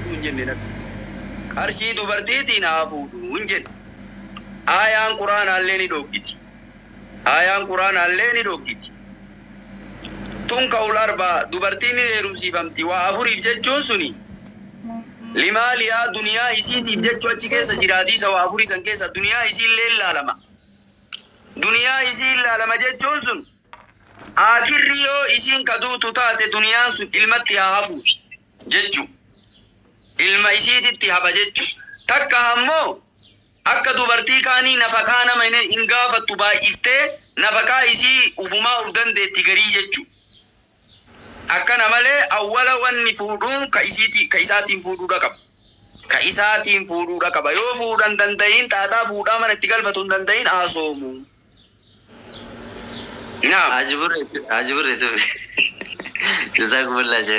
fuudhu hin jenne nabi. Qarshii dubartiitiin haa fuudhu hin jenne. Aayaan quraanaallee ni dhoggiti. Aayaan quraanaallee ni dhoggiti. Tun ka'ul arbaa dubartiin ni heerumsiifamti waa afuriif jechuun suni limaaliyaa duniyaa isiitiif jechuu achi keessa jira hadiisa waa afurii san keessa duniyaa isiillee ilaalama. Duniyaa isii ilaalama jechuun sun akirri yoo isiin kaduutu taate duniyaan sun ilmatti haa hafuufi jechu. Ilma isiititti hafa jechu. Takka ammoo akka dubartii kaanii nafaqaa nama hin gaafattu baay'iftee nafaqaa isii ufumaa uf dandeetti garii jechu. Akkana malee awwala wanni fuudhuun ka isiiti ka isaatiin fuudhuudha qaba. Ka isaatiin fuudhuudha qaba. Yoo fuudhan danda'iin xaaxaa fuudhaa mana itti galfatu hin danda'iin haasoomu. Naam. Ajibur itu. Jazakumullah je.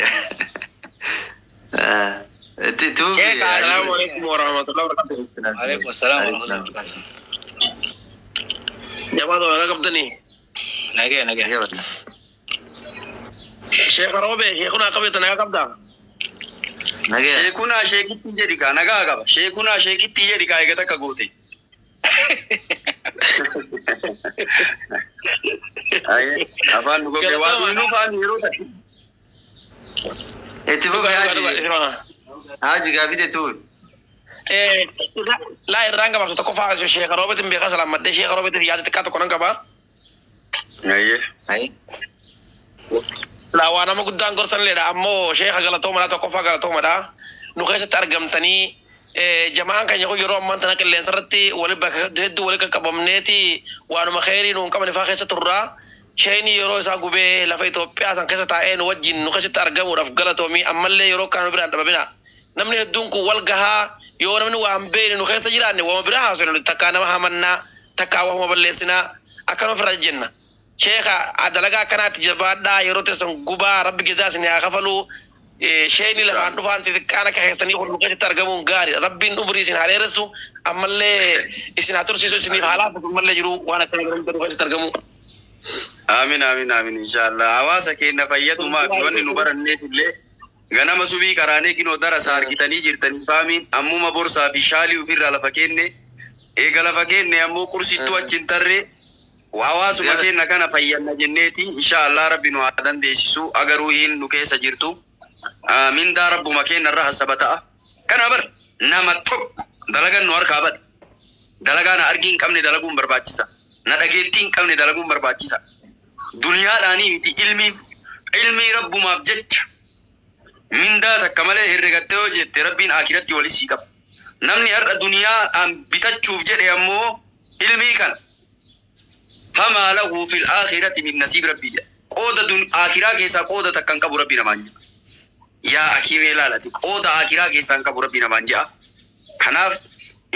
Itu itu. Sheikh, Assalamualaikum warahmatullahi wabarakatuh. Waalaikumsalam warahmatullahi wabarakatuh. Jamaat nagaa qabdanii. Nagaya nagaya. Sheekh Roobe, sheekunaa qabda nagaa qabdaa. Nagaya. Sheekunaa sheekitti jedhi kaa nagaa qaba. Sheekunaa sheekitti jedhi kaa eegata akka goote. Afaan nu goge waa duynuu faan yeroo ta'e. Itu bu Dhugaa Haji. Haji gaafii itu. Laa irraan gabaabsu tokko fa'aa Sheekh Roobeetiin beekaa salaamadhee Sheekh Roobeetiif yaada xiqqaa tokko nan qabaa. Ayyee. Hai. Laa waa nama guddaan gorsanilleedha ammoo Sheekha galatoomadha tokkoffaa galatoomadha. Nu keessatti argamtanii jamaan keenya kun yeroo ammaan tana qilleensa irratti wali bakka hedduu wali qaqqabamneeti waanuma kheyrii nuun qabne fa'aa keessa turraa. Sheeyni yeroo isaa gubee lafa Itoophiyaa san keessa taa'ee nu wajjin nu keessatti argamuudhaaf galatoomii ammallee yeroo kana nu biraan dhabamina. Namni hedduun kun wal gahaa yoo namni waan beekne nu keessa jiraanne waama biraa haasofne takkaa nama hamannaa takkaa waama balleessinaa akkanuma ofirraa jenna. Sheekha dalagaa akkanaatti jabaadhaa yeroo teessan gubaa rabbi gizaa isin haa kafaluu. Sheeyni lafaan dhufaan xixiqqaan akka keessanii kun nu keessatti argamuun gaariidha. Rabbiin umrii isin haa dheeressu ammallee isin haa tursiisu isiniif haa laaffisu ammallee jiru waan akkana garuu nu keessatti argamu. Aamin aamin aamin inshallah. Hawaasa keenya fayyadumaa fi wanni nu baranneef illee ganama subii qaraanee kinoo darasa argitanii jirtanii faamiin ammuma borsaa fi shaalii ofirraa lafa kenne eega lafa kenne ammoo qursittuu achi hin tarree hawaasuma keenya kana fayyanna jenneeti inshallah rabbi nu haa dandeessisu agaruu hin nu keessa jirtu. Mindaa rabbuma keenya irra hasaba ta'a. Kana bar nama tokko dalagan nu harkaa bade. Dalagaa na argii hin qabne dalaguun barbaachisa. Na dhageettii hin qabne dalaguun barbaachisa. Duniyaadhaanii miti ilmiin ilmii rabbumaaf jecha mindaa takka malee herregattee yoo jette rabbiin akiratti wali sii qaba. Namni har'a duniyaadhaan bitachuuf jedhe ammoo ilmii kana famaa lahu fil aakhirati min nasiib rabbii jedha. Qooda akiraa keessaa qooda takka hin qabu rabbi namaan jedha. Yaa akimee ilaalati qooda akiraa keessaa hin qabu rabbi namaan jedha. Kanaaf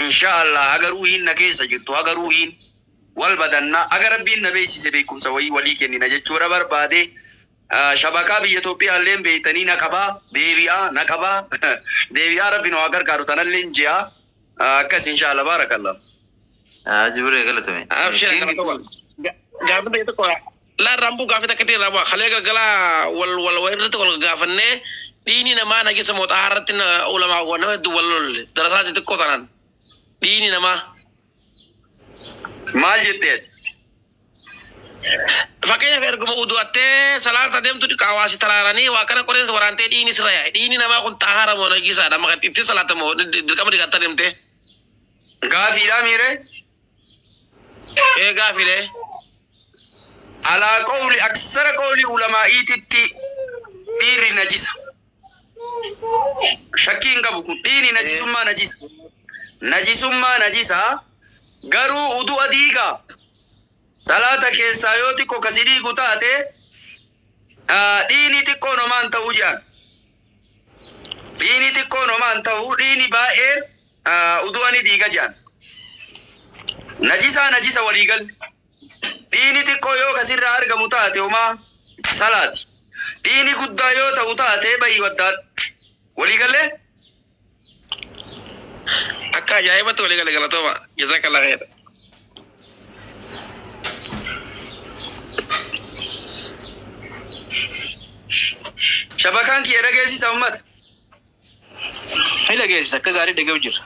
inshaallah agaruu hin na keessa jirtu agaruu hin wal badannaa aga rabbiin na beeksise beekumsa wayii walii kennina jechuudha barbaade. Shabakaa biyya Itoophiyaa illee beektanii na qabaa deebi'aa na qabaa deebi'aa rabbi nu haa gargaaru tanallee ji'a akkas inshaallah baarakallah. Haji bure galatame. Abshir galatooma. Gaafii tokko laa rambuu gaafii takka ta'e raabaa halee galgalaa wal wal wal irratti wal gaafannee dhiini namaa nagisa mooxaa irratti ulamaa nama hedduu wal lolle darasaa xixiqqoo sanaan dhiini namaa. Maal jettee ati? Fakkeenyaaf erguma udu'attee salaata deemtu hawaasi taraaranii waa kana qoreensa waraantee dhiini sirra yaa'e. Dhiini namaa kun xaahara moo nagisaadha maka itti salaata moo dirqama dhiqatta deemtee. Gaafiidhaa miiree? Ee gaafiidhe. Alaa qawli aksara qawli ulamaa'iititti dhiirri najisa. Shakkii hin qabu kun dhiirri najisummaa najisa. Najisummaa najisa garuu udu'a diigaa. Salaata keessaa yoo xiqqoo kasi dhiigu taate dhiini xiqqoon homaan ta'uu jedhan. Dhiini xiqqoon homaan ta'uu dhiini baay'een udu'a ni diiga jedhan. Najisaa najisa walii galle. Dhiini xiqqoo yoo kasirraa argamu taate homaa salaati. Dhiini guddaa yoo ta'u taate bayii waddaadha. Walii gallee? Akka ajaa'ibatti walii gale galatooma. Jazakallah khair. Shabakaan kiyya dhageessisa uummata. Ni dhageessisa akka gaarii dhaga'u jira.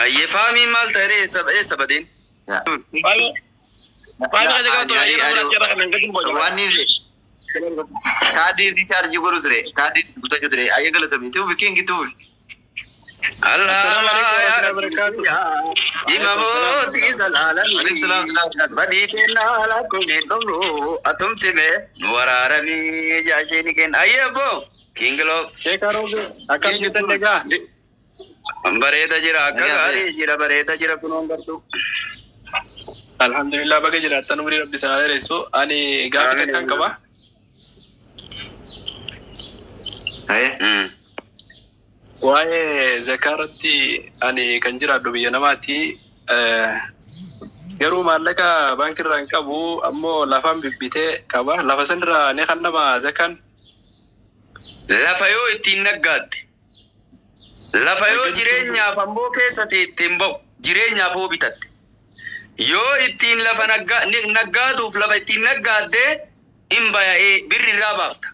Ayyee faamiin maal ta'e eessa badeen? Faami keenya galatooma yeroo biraa jara kana hin gadi booda. Waan inni kaardii riichaarjii godhu ture kaardii guuttachuu ture ayyee galatame tuufi kingi tuufi. Allah ya Rabbi imamooti Alaikum salaam. zalaalami badii kennaa lakkoofneen dhumnu atumtime nu waraaramii jaasheeni kenna. Ayyee abbo Kingiloo Sheekh Aroobe akkam jirtan egaa? Bareeda jira akka gaarii jira bareeda jira kunoon gartuu. Alhamdulillah baga jiraattan umrii rabbi sana dheeressu. Ani gaaffii takkaan qaba. Ayyee. Waa'ee zakaa irratti ani kan jiraadhu biyya namaati. Garuu maallaqa baankii irraa hin qabu ammoo lafaan bibbitee qaba. Lafa sanirraa ni kannama zakaan. Lafa yoo ittiin naggaadde lafa yoo jireenyaaf ammoo keessa teettee hin ba'u jireenyaaf hoo bitatte yoo ittiin lafa naggaaduuf lafa ittiin naggaadde hin baya'ee birri irraa baafta.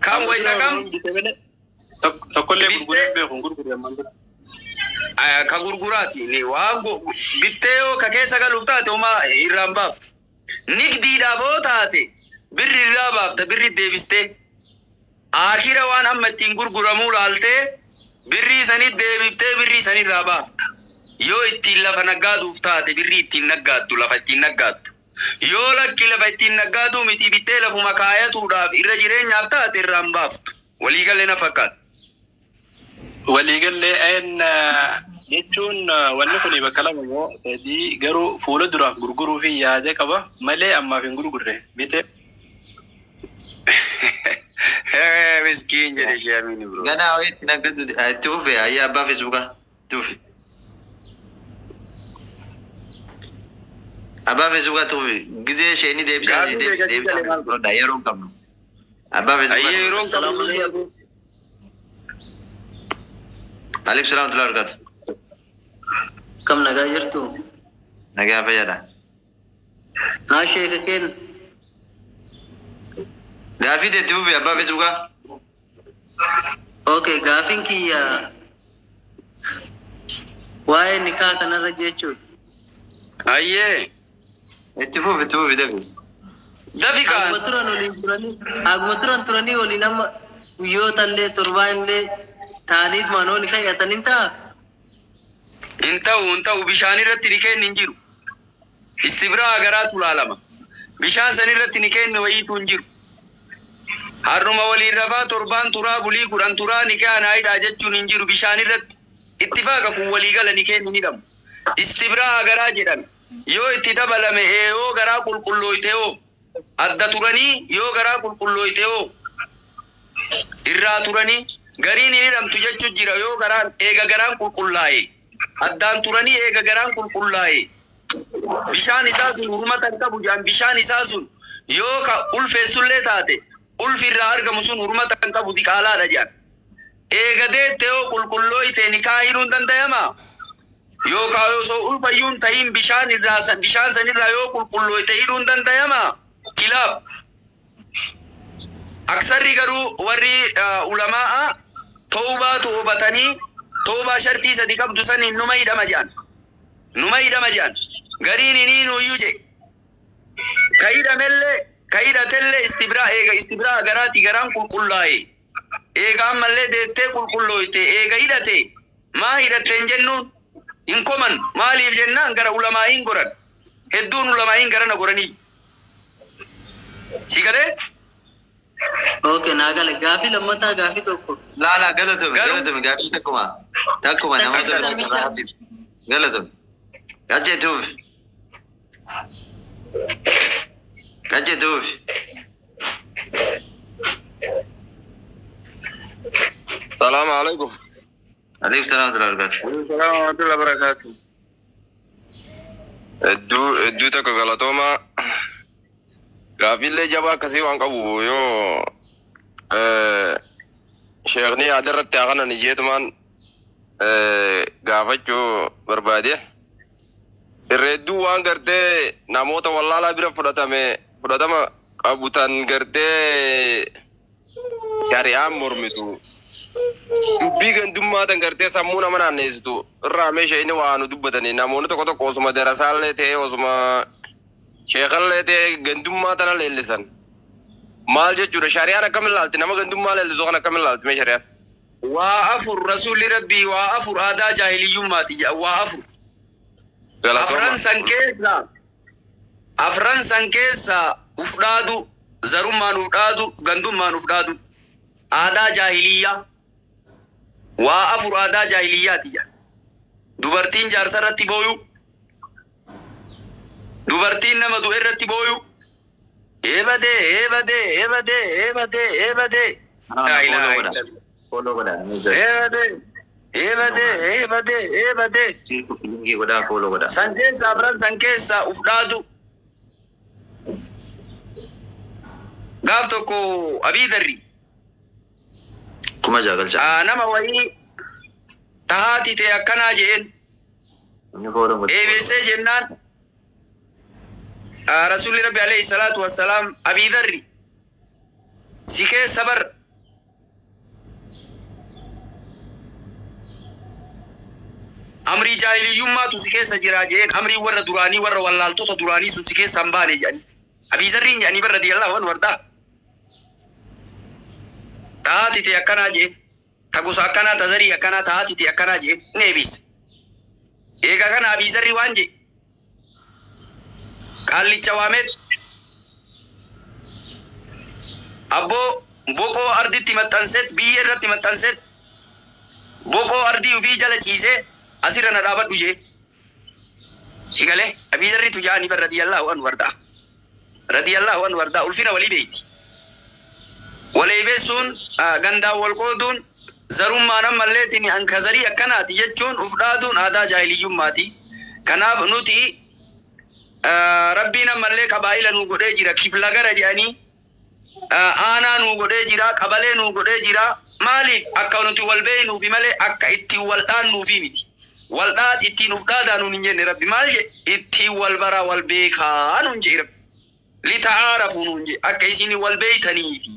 Kam wayita kam Tokkollee gurguree hin beeku hin gurgurre ammaan dura. Ka gurguraati waan bittee yoo ka keessa galuuf taate homaa irraa hin baaftu. Nigdiidhaaf hoo taate birri irraa baafta birri deebistee. Akira waan amma ittiin gurguramuu laaltee birrii sanii deebiftee birrii sanii irraa baafta. Yoo ittiin lafa naggaaduuf taate birrii ittiin naggaaddu lafa ittiin naggaaddu. Yoo lakki lafa ittiin naggaaduu miti bittee lafuma kaayatuudhaaf irra jireenyaaf taate irraa hin baaftu. Waliigalee na fakkaata. Waliigallee een jechuun wanni kun bakka lama moo sadii garuu fuula duraaf gurguruu fi yaada qaba malee ammaaf hin gurgurre bitee. Miskiin jedhe ishee amiin bro. Ganaa wayiitti naggaddu itti fufe ayyee abbaa feesbuukaa itti fufe. Abbaa feesbuukaa itti fufe gizee ishee inni deebisaa Gaaffii deebisa beekaa deebisa maal godha yeroo hin qabnu. Abbaa Ayyee feesbuukaa. yeroo hin qabnu. Alaikum salaam wa rahmatullahi wa barakatuh. Kam nagaa jirtu? Nagaa fayyaadha. Haa sheeka kenna. Gaaffii itti fufe abbaa feesbuukaa. Okay, gaafiin kiyya waa'ee nikaa kanarra jechuudha. Ayyee. Itti fufe itti fufe dafi. Dafi Haguma kaas. turan waliin turanii haguma turan turanii waliin amma guyyoota illee torbaan illee ta'aniitumaan hoo nikaa hidhatan hin ta'a? Hin ta'u hin ta'u bishaan irratti ni kenni hin jiru. Istibraa garaatu laalama. Bishaan san irratti ni kenni wayiitu hin jiru. Har'uma waliin rafaa torbaan turaa bulii 10 turaa ni kaanaa hidhaa jechuun hin jiru bishaan irratti. Ittifaaqa kun walii gala ni kenni ni dhabu. Istibraa garaa jedhame. Yoo itti dabalame yoo garaa qulqullooyte hoo adda turanii yoo garaa qulqullooyte hoo irraa turanii gariin hin hidhamtu jechuun jira yoo garaan eega garaan qulqullaa'e addaan turanii eega garaan qulqullaa'e bishaan isaa sun hurmata hin qabu jedhan bishaan isaa sun yoo ka ulfeessullee taate ulfi irraa argamu sun hurmata hin qabu diqaalaadha jedhan eega deette yoo qulqullooyte nikaa hidhuun danda'amaa yookaan osoo ulfayyuun ta'iin bishaan irraa bishaan sanirraa yoo qulqullooyte hidhuun danda'amaa kilaaf aksarri garuu warri ulamaa'a tawbaa toobatanii tawbaa shartii sadi qabdu saniin numa hidhama jedhan numa hidhama jedhan gariin hiniin uyyuu jedhe ka hidhamellee ka hidhatellee istibraa eega istibraa garaati garaan qulqullaa'e eega ammallee deettee qulqullooyte eega hidhate maa hidhatte hin jennuun hin koman maaliif jennaan gara ulamaa'iin goran hedduun ulamaa'iin garana goranii si galee Okay, naa gale. Gaafii lammataa gaafii tokko. Laa laa galatome Garuu- galatome gaafii takkuma takkuma namoota biraa carraa hafiif galatome. Qaccee itti fufe. Qaccee itti fufe. Salaamu alaikum. Alaikum salaam wa rahmatullahi wa barakatuh. Salaam wa rahmatullahi wa barakatuh. Hedduu hedduu tokko galatooma. Gaaffiillee jabaa akkasii waan qabu yoo sheekni yaada irratti haa kanan ijeetumaan gaafachuu barbaade. Irra hedduu waan gartee namoota wallaalaa bira fudhatame fudhatama qabu tan gartee shari'aan mormitu. Dubbii gandummaa tan gartee sammuu nama naanneessitu irraa meeshaa inni waa nu dubbatanii namoonni tokko tokko osuma darasaallee ta'e osuma sheekallee ta'e gandummaa tana leellisan. Maal jechuudha shari'aan akkam ilaalti nama gandummaa leellisu kan akkam ilaalti mee shari'aan? Waa afur rasuulli rabbii waa afur aadaa jaahiliyyummaati jedha waa afur. Galatooma. Afran san keessa afran san keessa uf dhaadu zarummaan uf dhaadu gandummaan uf dhaadu aadaa jaahiliyyaa waa afur aadaa jaahiliyyaati jedha. Dubartiin jaarsa irratti booyu dubartiin nama du'e irratti booyu eebadee eebadee eebadee eebadee eebadee laa ilaaha illallah. Follow godhaa. Eebadee eebadee eebadee eebadee Linkii godhaa follow godhaa. san keessa afran san keessa uf dhaadu gaaf tokko abii darri 6,000 galcha. Nama wayii tahaati ta'e akkanaa je'een Inni follow godhaa. eebeessee jennaan rasuulli rabbi alayhi salaatu wassalaam abii darri si keessa bar amrii jaahiliyyummaatu si keessa jira je'een amrii warra duraanii warra wallaaltota duraanii sun si keessa hin baane jedhanii abii darriin jedhanii bar radiyallahu anhu wardaa tahaati ta'e akkanaa je'een ta gosa akkanaa ta zarii akkanaa tahaati ta'e akkanaa je'een ni eebeesse eega kana abii zarri waan je'e qaallicha waameet abboo boqoo arditti maxxanseet biyya irratti maxxanseet boqoo ardii ufii jala ciisee asirra na dhaabadhu jee si galee abii zarritu jaanii bar radiyallahu anhu wardaa radiyallahu anhu wardaa ulfina walii beeyti waleeybeessuun gandaan wal qooduun zarummaan ammalleetiin anka zarii akkanaati jechuun uf dhaaduun aadaa jaahiliyyummaati kanaaf nuti rabbiin ammallee qabaa'ila nuu godhee jira kifla gara jedhanii aanaa nuu godhee jira qabalee nuu godhee jira maaliif akka nuti wal beeynuufi malee akka ittiin wal dhaannuufi miti wal dhaat ittiin uf dhaadaa nuun hin jenne rabbi maal jedhe ittiin wal baraa wal beekaa nuun jedhe rabbi lita'aarafu nuun jedhe akka isin wal beeytaniifi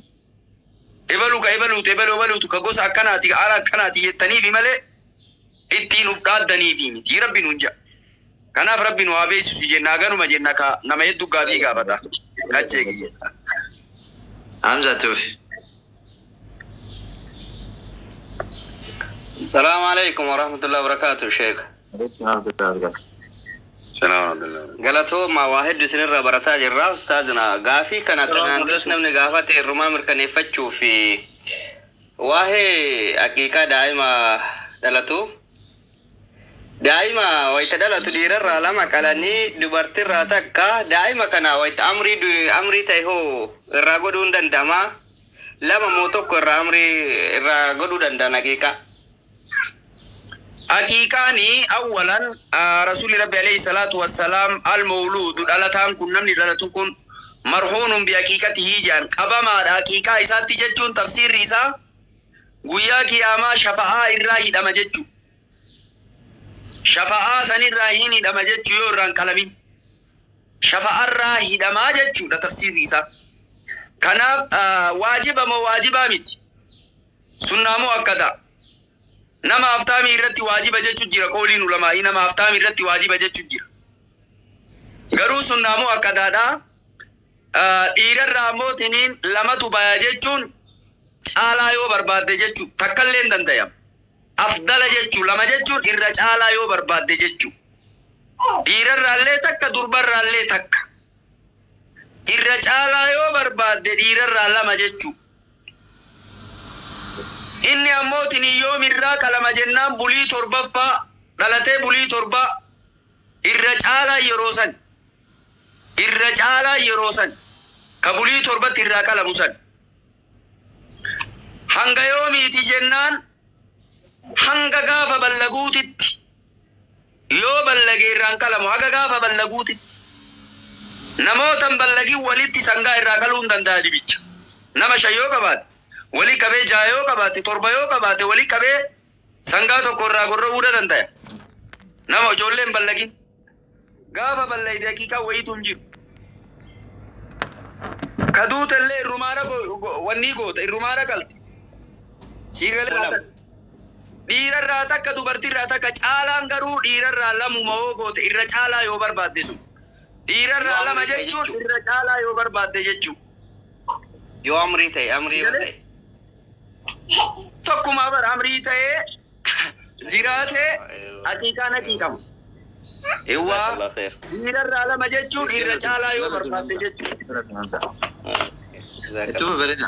ebaluu ka ebaluutu ebaluu ebaluutu ka gosa akkanaati ka aanaa akkanaati jettaniifi malee ittiin uf dhaaddaniifi miti rabbi nuun jedha kanaaf rabbi nu haa beeksisu jenna ganuma jenna ka nama hedduu gaafii gaafata qacheegi jenna. Hamza tufi. السلام عليكم ورحمة الله وبركاته شيخ. Salaam alaikum. Galatooma waa hedduu isinirraa barataa jirra ustaazna gaafii kana kanaan duras namni gaafate irrumaa mirkaneeffachuu fi waa'ee aqiiqaa daa'ima dhalatu. Daa'ima wayita dhalatu dhiirarraa lama qalanii dubartirraa takka daa'ima kana wayita amrii amrii ta'e hoo irraa godhuu hin danda'ama. Lama moo tokko irraa amrii irraa godhuu danda'an aqiiqaa. Haqiiqaani awwalan rasuulli rabbi alayhi salaatu wassalaam al-mawluudu dhalataan kun namni dhalatu kun marhuunun bi haqiiqatihi jedhan qabamaadha haqiiqaa isaatti jechuun tafsiirri isaa guyyaa kiyaamaa shafa'aa irraa hidhama jechuu shafa'aa sanirraa hin hidhama jechuu yoo irraan qalamin shafa'arraa hidhamaa jechuudha tafsiirri isaa kanaaf waajiba moo waajibaa miti sunnaa moo akka ta'a nama haftaamii irratti waajiba jechu jira qooliin ulamaa'ii nama haftaamii irratti waajiba jechu jira garuu sunnaa moo akka taadhaa dhiirarraa mootiniin lamatu baya jechuun caalaa yoo barbaadde jechuu takkallee hin danda'amu afdala jechuu lama jechuun irra caalaa yoo barbaadde jechuu dhiirarraallee takka durbarraallee takka irra caalaa yoo barbaadde dhiirarraa lama jechuu inni ammootin yoomirraa qalama jennaan bulii torbaffaa dhalatee bulii torbaa irra caalaa yeroo san irra caalaa yeroo san ka bulii torbatti irraa qalamu san hanga yoomiiti jennaan hanga gaafa ballaguutitti yoo ballage irraan qalamu haga gaafa ballaguutitti namootan ballagii walitti sangaa irraa qaluu hin danda'a dibicha nama shan yoo qabaate walii qabee jaha yoo qabaate torba yoo qabaate walii qabee sangaa tokko irraa gorra'uu danda'a nama ijoolleen ballagin gaafa ballay daqiiqaa wayiitu hin jiru kaduuta illee irrumaana wannii goota irrumaana qalte Si galee dhiirarraa takka dubartiirraa takka caalaan garuu dhiirarraa lamuma hoo goote irra caalaa yoo barbaadde sun. Dhiirarraa lama jechuun irra caalaa yoo barbaadde jechuu. Yoo amrii ta'e amrii yoo ta'e. Tokkuma bar amrii ta'ee jiraatee haqiiqaan haqiiqama. Iwwaa dhiirarraa lama jechuun irra caalaa yoo barbaadde jechuu. Ittuma bareeda.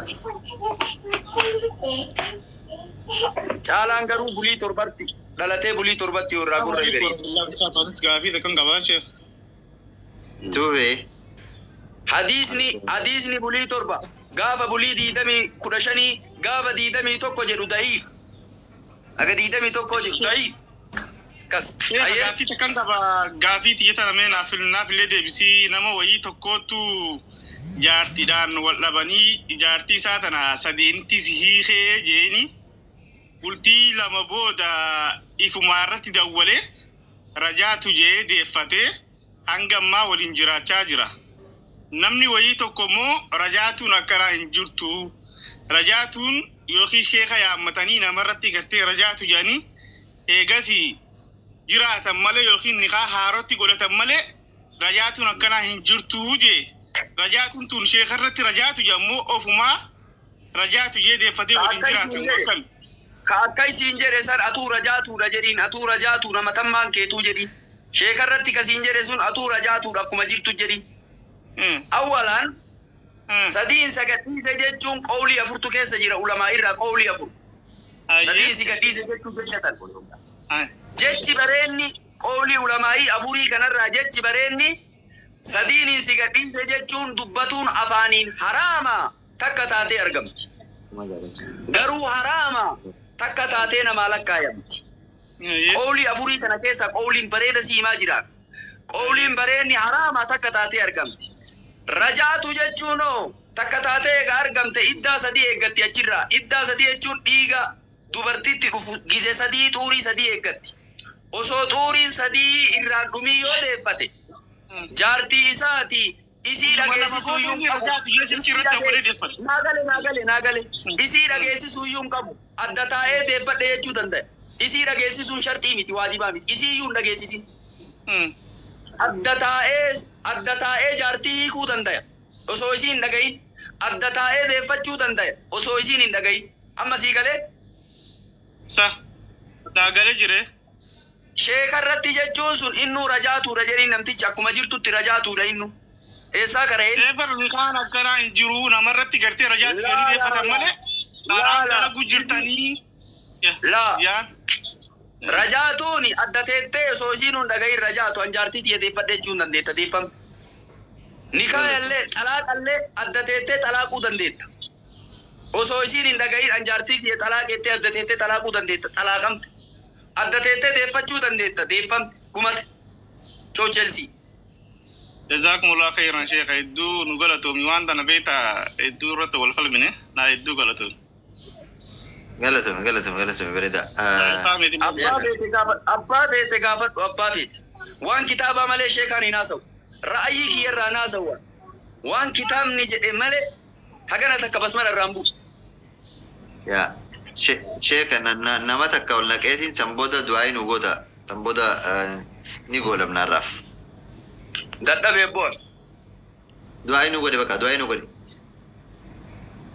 Caalaan garuu bulii torbatti dhalatee bulii torbatti yoo irraa gurra iberi. Gaafii takkan qabaa sheekh. Ittuma bee. Hadiisni bulii torba gaafa bulii 25 gaafa 21 jedhu da'iif. Aga 21 jedhu da'iif. Kas. Gaafii takkan qaba gaafii xiyya tana mee naaf illee deebisii nama wayii tokkootu jaartiidhaan wal dhabanii jaartii isaa tana sadeenitti hiikee jeeni bultii lama booda ifumaa irratti dawwalee rajaatu jee deeffatee hanga ammaa waliin jiraachaa jira. Namni wayii tokko immoo rajaatuun akkanaa hin jirtu. Rajaatuun yookiin sheeka yaammatanii namarratti gartee rajaatu jedhanii eegas jiraatan malee yookiin niqaa haarotti godhatan malee rajaatuun akkanaa hin jirtu jee. Rajaatuun tun sheekarratti rajaatu jedhamu ofumaa rajaatu jee deeffatee waliin jiraatan akkami. Ka akka isiin jedhe san atuu rajaatuudha jedhiin atuu rajaatuudha matammaan keetuu jedhiin. Sheekarratti kasiin jedhe sun atuu rajaatuudha akkuma jirtu jedhiin. Awwalaan sadiin sagadhiise jechuun qawlii afurtu keessa jira ulamaa irraa qawlii afur. Sadiin sagadhiise jechuun jechatan. Jechi bareenni qawlii ulamaa'ii afurii kanarraa jechi bareenni sadiin sagadhiise jechuun dubbatuun afaaniin haraama takka taatee argamti. Garuu haraama takka taatee namaa lakkaayamti. Qawlii afurii kana keessa qawliin bareeda siimaa jira. Qawliin bareenni haraama takka taatee argamti. Rajaatu jechuun takka taatee egaa argamte iddaa sadii eeggatti achirraa. Iddaa sadii jechuun dhiiga dubartitti dhufu gize sadii xuurii sadii eeggatti. Osoo xuuriin sadii irraan dhumii yoo deeffate jaartii isaati isii dhageessisuu iyyuu hin qabu. Naagale naagale naagale isii dhageessisuu iyyuu hin qabu. Adda taa'ee deeffadhe jechuu danda'a. Isii dhageessisuun sharxii miti waajibaa miti. Isii iyyuu hin dhageessisin. Adda taa'ee jaartii hiikuu danda'a. Osoo isiin hin dhagahin. Adda taa'ee deeffachuu danda'a. Osoo isiin hin dhagahin. Amma sii galee? Sa. Naagalee jire. Sheekarratti jechuun sun innuu rajaatuudha jedhiin namtichi akkuma jirtutti rajaatuudha innu. Eessaa kara'een? Eebar niqaan akkanaa hin jiru namarratti gartee rajaatu jedhanii deeffatan malee karaan dalagu jirtanii. Laa. Rajaatuun adda teettee osoo isiin hin dhagahin rajaatu an jaartii tiyya deeffadhe jechuu hin dandeetta deeffamte. Nikaayallee xalaaqallee adda teettee xalaaquu dandeetta. Osoo isiin hin dhagahin an jaartii tiyya xalaaqettee adda teettee xalaaquu dandeetta xalaaqamte. Adda teettee deeffachuu dandeetta deeffamte gumate. Choo Chelsea. Jazakumullah khairan sheekha hedduu nu galatoomi waan tana beektaa hedduu irratti wal falmine naa hedduu galatoomi. Galatoomi galatoomi galatoomi bareeda. Abbaa feete gaafadhu abbaa feete. Waan kitaabaa malee sheekaan hin haasa'u. Ra'ayii kiyyarraa hin haasa'u. Waan kitaabni jedhe malee hagana takka basmala irraan bu'u. Yaa sheeka nama takka ol naqeetiin san booda du'aa nu goota san booda ni goolamna har'aaf. Dadhabee boon. Du'aa nu godhe bakka du'aa nu godhe.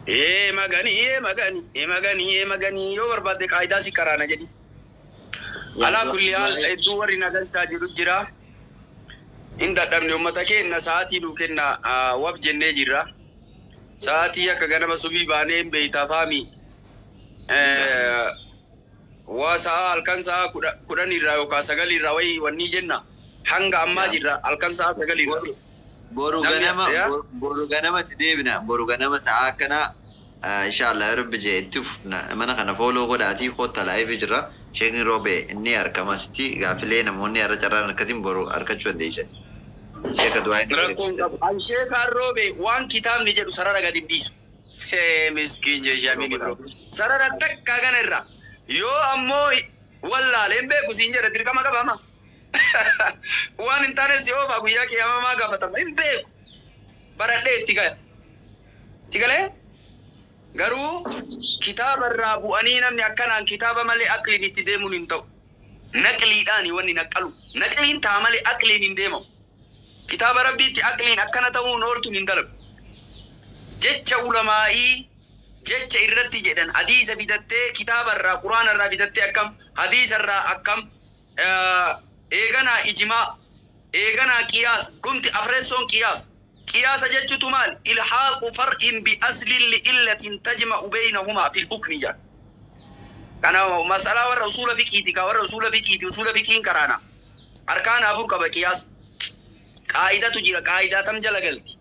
Ee magani ee magani ee magani ee magani yoo barbaadde qaayidaa si karaana jedhi. Alaa kulli haal hedduu warri nagalchaa jiru jira. Hin dadhabne uummata keenya sa'aatii nuu kenna waf jennee jirra. Sa'aatii akka ganama subii baanee hin beeytaa faami. Waa sa'a halkan sa'a 10 irraa yookaan 9 irraa wayii wanni jenna. Hanga ammaa jirra halkan sa'a 9 irraa. Boru ganamatti deebina. Boru ganama sa'a akkanaa inshallah rabbi jee itti fufna. Mana kana fooloo godhaatii kottaa laayifii jira. Sheekni Roobee inni argama asitti gaafilee namoonni har'a carraan harkatiin boru argachuu dandeessan. Sheeka du'aa inni Rakkoon qabu. An sheekaan Roobee waan kitaabni jedhu sarara gadi hin dhiisu. Miskiin jeeshamini bro. Sarara takka kana irra yoo ammoo wallaaleen beeku siin jedha dirqama qabama. Waan hin taane si oofaa guyyaa qiyyaamamaa gaafatama hin beeku. Baradhee itti gaya. Si galee? Garuu kitaaba irraa bu'anii namni akkanaan kitaaba malee aqliin itti deemuun hin ta'u. Naqliidhaani wanni naqalu. Naqliin ta'a malee aqliin hin deemamu. Kitaaba rabbiitti aqliin akkana ta'uun ooltuun hin dalagu. Jecha ulamaa'ii jecha irratti jedhan hadiisa fidattee kitaaba irraa quraana irraa fidattee akkam hadiisa irraa akkam eeganaa ijmaa eeganaa qiyaas dhumti afreessoon qiyaas. Qiyaasa jechuutu maal? Ilhaaqu far'in bi aslin li'illatin tajma'u baynahumaa fil hukmi jedha. Kana masalaa warra usuula fiqiiti ka warra usuula fiqiiti usuula fiqiin karaana. Arkaana afur qaba qiyaas. Qaayidatu jira qaayidaa tam jala galti.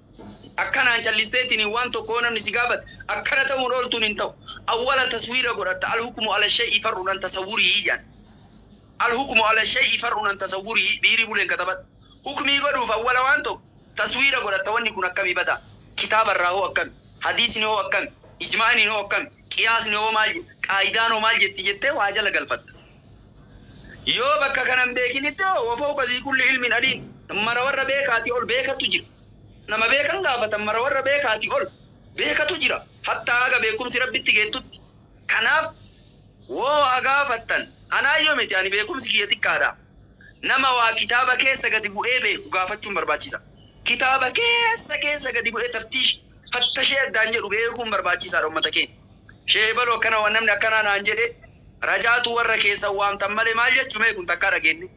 Akkanaan callisteetiin waan tokko namni si gaafate akkana ta'uun ooltuun hin ta'u. Awwala taswiira godhatta alhukmu ala shay'i far'un an tasawwurihi jedhan. Alhukmu ala shay'i far'un an tasawwurihi biirii buleen katabadhu. Hukmii godhuuf awwala waan tokko taswiira godhatta wanni kun akkamii bada kitaaba irraa hoo akkami hadiisni hoo akkami ijmaa'ni hoo akkami qiyaasni hoo maal qaayidaan hoo maal jetti jettee waa jala galfatta. Yoo bakka kana hin beekinitti hoo wafawqa zii kulli ilmin aliim mara warra beekaatii ol beekatu jira. Nama beekan gaafatan mara warra beekaatii ol beekatu jira. Hattaa haga beekumsi rabbitti geettutti. Kanaaf woo haa gaafattan anaayyoo miti ani beekumsi kiyya xiqqaadha. Nama waa kitaaba keessa gadi bu'ee beeku gaafachuun barbaachisa. Kitaaba keessa keessa gadi bu'ee taftiish fattashee addaan jedhu beekuun barbaachisaadha uummata keenya. Sheebaloo akkana waan namni akkanaa naan jedhe rajaatu warra keessa waamtan malee maal jechuu mee kun takkaa dhageenye.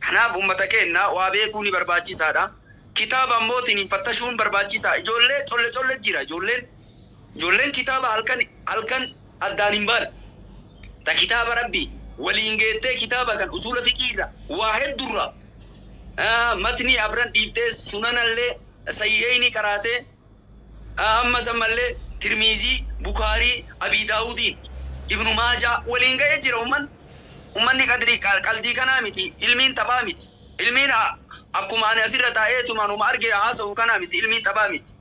Kanaaf uummata keenya waa beekuun ni barbaachisaadha. Kitaaba ammootiin hin fattashuun barbaachisaa. Ijoollee colle colle jira ijoolleen. Ijoolleen kitaaba halkan halkan addaan hin baane. Ta kitaaba rabbii waliin geettee kitaaba kan usuula fiqiirra waa hedduurra matni afran dhiiftee sunanallee sayyeyni qaraatee ammas ammallee Tirmiizii, Bukaarii, Abii Daawudiin, Ibnu Maajaa waliin ga'ee jira umman. Ummanni qadrii qaldii kanaa miti, ilmiin taphaa miti. Ilmiin akkuma ani asirra taa'eetumaan uma arge haasa'u kanaa miti, ilmiin taphaa miti.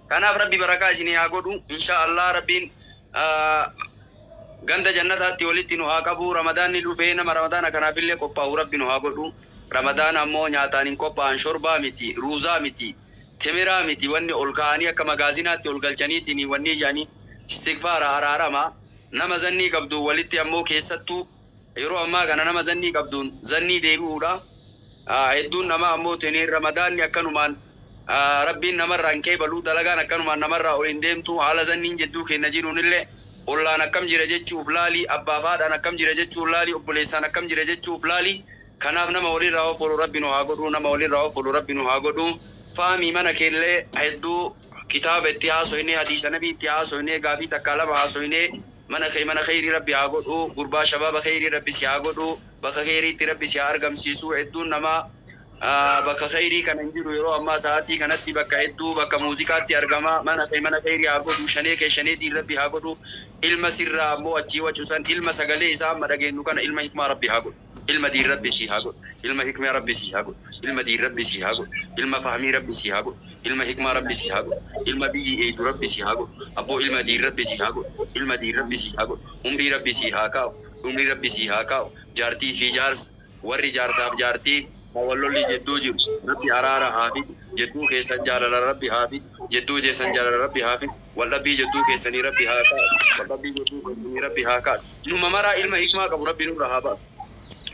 Kanaaf rabbi barakaa isinii haa godhu. Insha Allah rabbiin ganda jannataatti walitti nu haa qabu. Ramadaanni dhufee nama ramadaana kanaafillee qophaa'u rabbi nu haa godhu. Ramadaana ammoo nyaataan hin qophaa'an shorbaa miti, ruuzaa miti, timiraa miti wanni ol kaa'anii akka magaazinaatti ol galchaniitiin wanni jedhanii istigfaara araarama. Nama zannii qabdu walitti ammoo keessattuu yeroo ammaa kana nama zannii qabduun zannii deebi'uudha. Hedduun nama ammoo tiniin ramadaanni akkanumaan rabbiin namarraa hin qeebalu dalagaan akkanumaan namarraa ol hin deemtu haala zanniin jidduu keenya jiruunillee ollaan akkam jira jechuuf laali abbaaf haadhaan akkam jira jechuuf laali obboleessaan akkam jira jechuuf laali. Kanaaf nama walirraa of rabbi nu haa godhu nama walirraa of rabbi nu haa godhu. Faamii mana keellee hedduu kitaaba itti haasoyne hadiisa nabii itti haasoyne gaafii takkaa lama haasoyne mana kee mana kheyrii rabbi haa godhu gurbaa shabaaba kheyrii rabbi si haa godhu bakka kheyriitti rabbi si haa argamsiisu hedduun nama bakka kheyrii kana hin jiru yeroo ammaa sa'aatii kanatti bakka hedduu bakka muuziqaatti argama mana kee mana kheyrii haa godhu shanee kee shaneetiin rabbi haa godhu ilma sirraa ammoo achii wacusan ilma sagalee isaa amma dhageenyu kana ilma hikmaa rabbi haa godhu ilma diin rabbi si haa godhu ilma hikmaa rabbi si haa godhu ilma diin rabbi si haa godhu ilma fahmii rabbi si haa godhu ilma hikmaa rabbi si haa godhu ilma biyyi eeydu rabbi si haa godhu abboo ilma diin rabbi si haa godhu ilma diin rabbi si haa godhu umrii rabbi si haa kaa'u umrii rabbi si haa kaa'u jaartii fi jaarsa warri jaarsaaf jaartii wallolli jedduu jiru rabbi araara haa fidu jedduu keessan jaalala rabbi haa fidu jedduu keessan jaalala rabbi haa fidu waldhabbii jedduu keessanii rabbi haa kaasu waldhabbii jedduu keessanii rabbi haa kaasu numa maraa ilma hikmaa qabu rabbi nurra haa baasu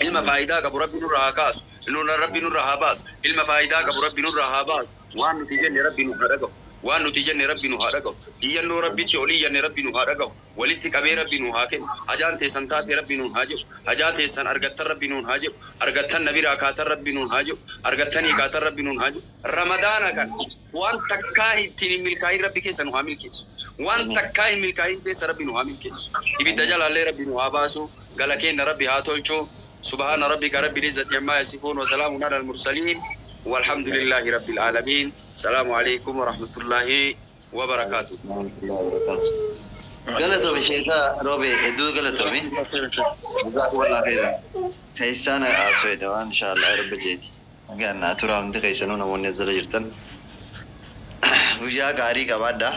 ilma faayidaa qabu rabbi nurra haa kaasu nurra rabbi nurra haa baasu ilma faayidaa qabu rabbi nurra haa baasu waan nuti jenne rabbi nu haa dhaga'u waan nuti jenne rabbi nu haa dhaga'u iyyannoo rabbitti olii iyyanne rabbi nu haa dhaga'u walitti qabee rabbi nu haa kennu hajaan teessan taate rabbi nuun haa jedhu hajaa teessan argattan rabbi nuun haa jedhu argattan na biraa kaatan rabbi nuun haa jedhu argattanii kaatan rabbi nuun haa jedhu ramadaana kan waan takkaa ittiin hin milkaa'in rabbi keessa nu haa milkeessu waan takkaa hin milkaa'in keessa rabbi nu haa milkeessu ibidda jalaallee rabbi nu haa baasu gala keenya rabbi haa tolchu. سبحان ربك رب العزة عما يصفون وسلام على المرسلين والحمد لله رب العالمين. السلام عليكم ورحمة الله وبركاته. Galatoomi sheeka Roobee hedduu galatoomi. Jazakumullah khairan. Keessaan haasofne waan inshallah rabbi jeeti. Nagaan naa turaa hundi keessanuu namoonni as jala jirtan. Guyyaa gaarii qabaadhaa.